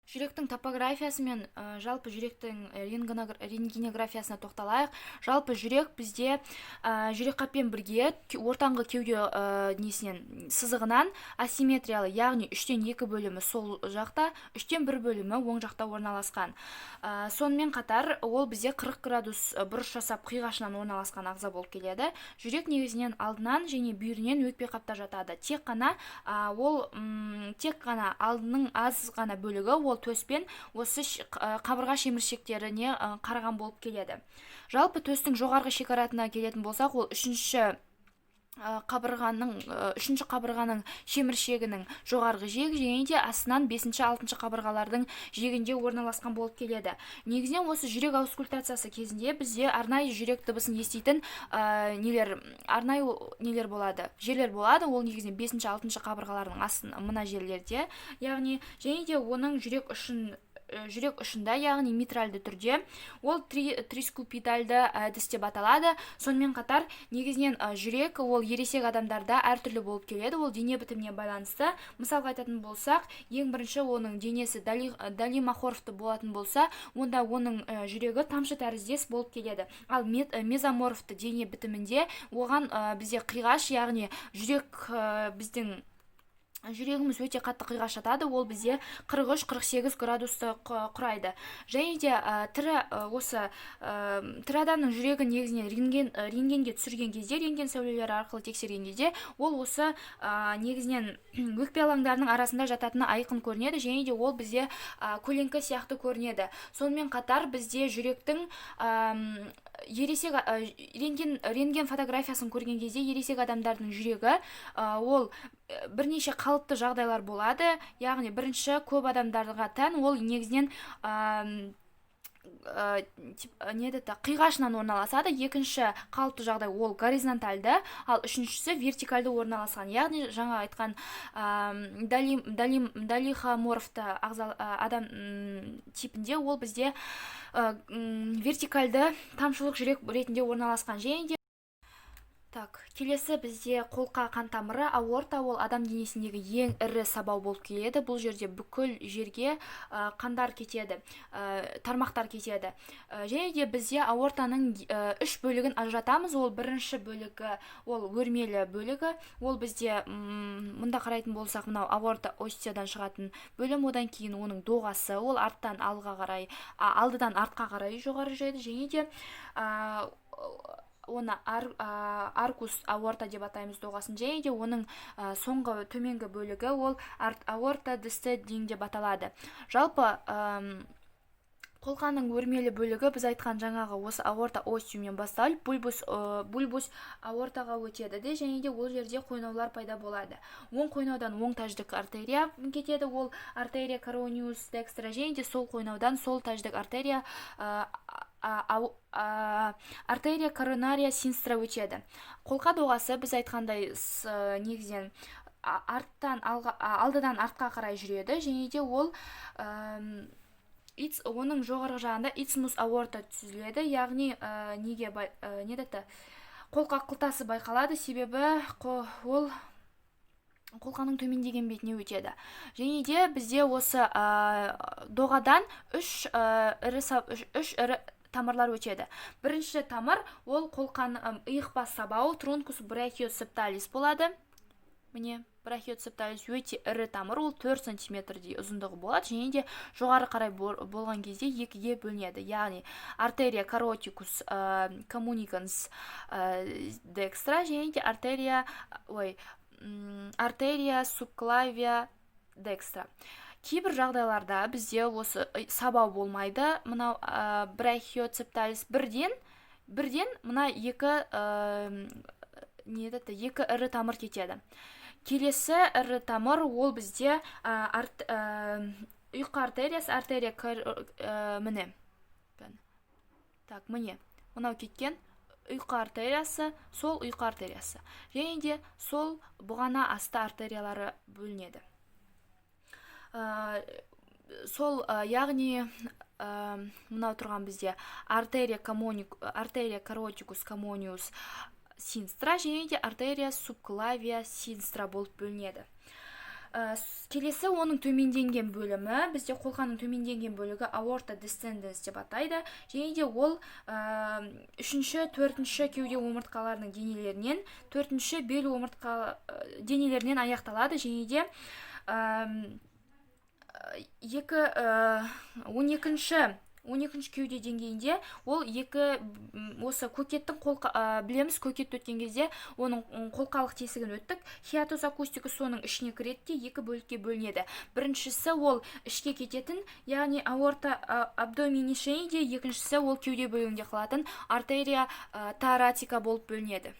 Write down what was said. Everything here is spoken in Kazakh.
Жүректің топографиясы мен жалпы жүректің рентгенографиясына тоқталайық. Жалпы жүрек бізде жүрекқаппен бірге ортаңғы кеуде несінен, сызығынан асимметриялы, яғни үштен екі бөлімі сол жақта, үштен бір бөлімі оң жақта орналасқан. Сонымен қатар ол бізде 40 градус бұрыш жасап, қиғашынан орналасқан ағза болып келеді. Жүрек негізінен алдынан және бүйірінен өкпе қапта жатады. Тек қана ол тек қана алдының аз ғана бөлігі ол төспен осы қабырға шеміршектеріне қараған болып келеді. Жалпы төстің жоғарғы шекаратына келетін болсақ, ол үшінші қабырғаның шеміршегінің жоғарғы жиегі және де астынан бесінші, алтыншы қабырғалардың жиегінде орналасқан болып келеді. Негізінен осы жүрек аускультациясы кезінде бізде арнайы жүрек дыбысын еститін нелер, арнайы нелер болады, жерлер болады. Ол негізінен бесінші, алтыншы қабырғалардың астын мына жерлерде, яғни және де оның жүрек ұшында, яғни митральды түрде, ол трискупидальды әдіс деп аталады. Сонымен қатар негізінен жүрек ол ересек адамдарда әртүрлі болып келеді, ол дене бітіміне байланысты. Мысалға айтатын болсақ, ең бірінші оның денесі долихоморфты болатын болса, онда оның жүрегі тамшы тәріздес болып келеді. Ал мезоморфты дене бітімінде оған бізде қиғаш, яғни жүрек біздің жүрегіміз өте қатты қиғаш жатады, ол бізде 43-48 градусты құрайды. Және де тірі осы тірі адамның жүрегін негізінен рентгенге түсірген кезде, рентген сәулелері арқылы тексерген кезде, ол осы негізінен өкпе алаңдарының арасында жататыны айқын көрінеді және де ол бізде көлеңке сияқты көрінеді. Сонымен қатар бізде жүректің ересек рентген фотографиясын көрген кезде ересек адамдардың жүрегі ол бірнеше қалыпты жағдайлар болады. Яғни бірінші, көп адамдарға тән, ол негізінен не деді, қиғашынан орналасады. Екінші қалыпты жағдай, ол горизонтальды, ал үшіншісі вертикальды орналасқан, яғни жаңа айтқан долихоморфты ағза адам типінде ол бізде вертикальды тамшылық жүрек ретінде орналасқан. Және де, так, келесі бізде қолқа қан тамыры, аорта. Ол адам денесіндегі ең ірі сабау болып келеді. Бұл жерде бүкіл жерге қандар кетеді, тармақтар кетеді. Және де бізде аортаның үш бөлігін ажыратамыз. Ол бірінші бөлігі, ол өрмелі бөлігі. Ол бізде мында қарайтын болсақ, мынау аорта остиядан шығатын бөлім. Одан кейін оның доғасы, ол арттан алға қарай, алдыдан артқа қарай жоғары жүреді және де оны аркус аорта деп атаймыз доғасын. Және де оның соңғы төменгі бөлігі, ол аорта десцендинг деп аталады. Жалпы қолқаның өрмелі бөлігі біз айтқан жаңағы осы аорта остиуммен басталып, бульбус аортаға өтеді де және де ол жерде қойнаулар пайда болады. Оң қойнаудан оң тәждік артерия кетеді, ол артерия корониус декстра, және де сол қойнаудан сол тәждік артерия, артерия коронария синистра өтеді. Қолқа доғасы біз айтқандай негізінен арттан алға, алдыдан артқа қарай жүреді және де ол оның жоғарғы жағында истмус аорта түзіледі, яғни неге не деді, қолқа қылтасы байқалады, себебі ол қолқаның төмендеген бетіне өтеді. Және де бізде осы доғадан үш ірі тамырлар өтеді. Бірінші тамыр, ол қолқаның иық бас сабауы, трункус брахиоцепталис болады. Міне, брахиоцепталис өте ірі тамыр, ол 4 сантиметрдей ұзындығы болады және де жоғары қарай болған кезде екіге бөлінеді, яғни артерия каротикус коммуниканс декстра және де артерия, ой, артерия субклавия декстра. Кейбір жағдайларда бізде осы сабау болмайды. Мынау брахиоцепталис бірден мына екі не деді, екі ірі тамыр кетеді. Келесі ірі тамыр, ол бізде ұйқы артериясы, артерия міне, так, міне, мынау кеткен ұйқы артериясы, сол ұйқы артериясы және де сол бұғана асты артериялары бөлінеді. Сол яғни мынау тұрған бізде артерия каротикус коммуниус синистра және де артерия субклавия синистра болып бөлінеді. Келесі оның төменденген бөлімі, бізде қолқаның төменденген бөлігі аорта десценденс деп атайды және де ол үшінші, төртінші кеуде омыртқаларының денелерінен, төртінші бел омыртқа денелерінен аяқталады және де екі 12-ші кеуде деңгейінде ол екі осы көкеттің қолқа, білеміз, көкетті өткен кезде оның қолқалық тесігін өттік. Хиатус акустикус соның ішіне кіреді де, екі бөлікке бөлінеді. Біріншісі ол ішке кететін, яғни аорта абдоминис және де екіншісі ол кеуде бөлігінде қалатын артерия торацика болып бөлінеді.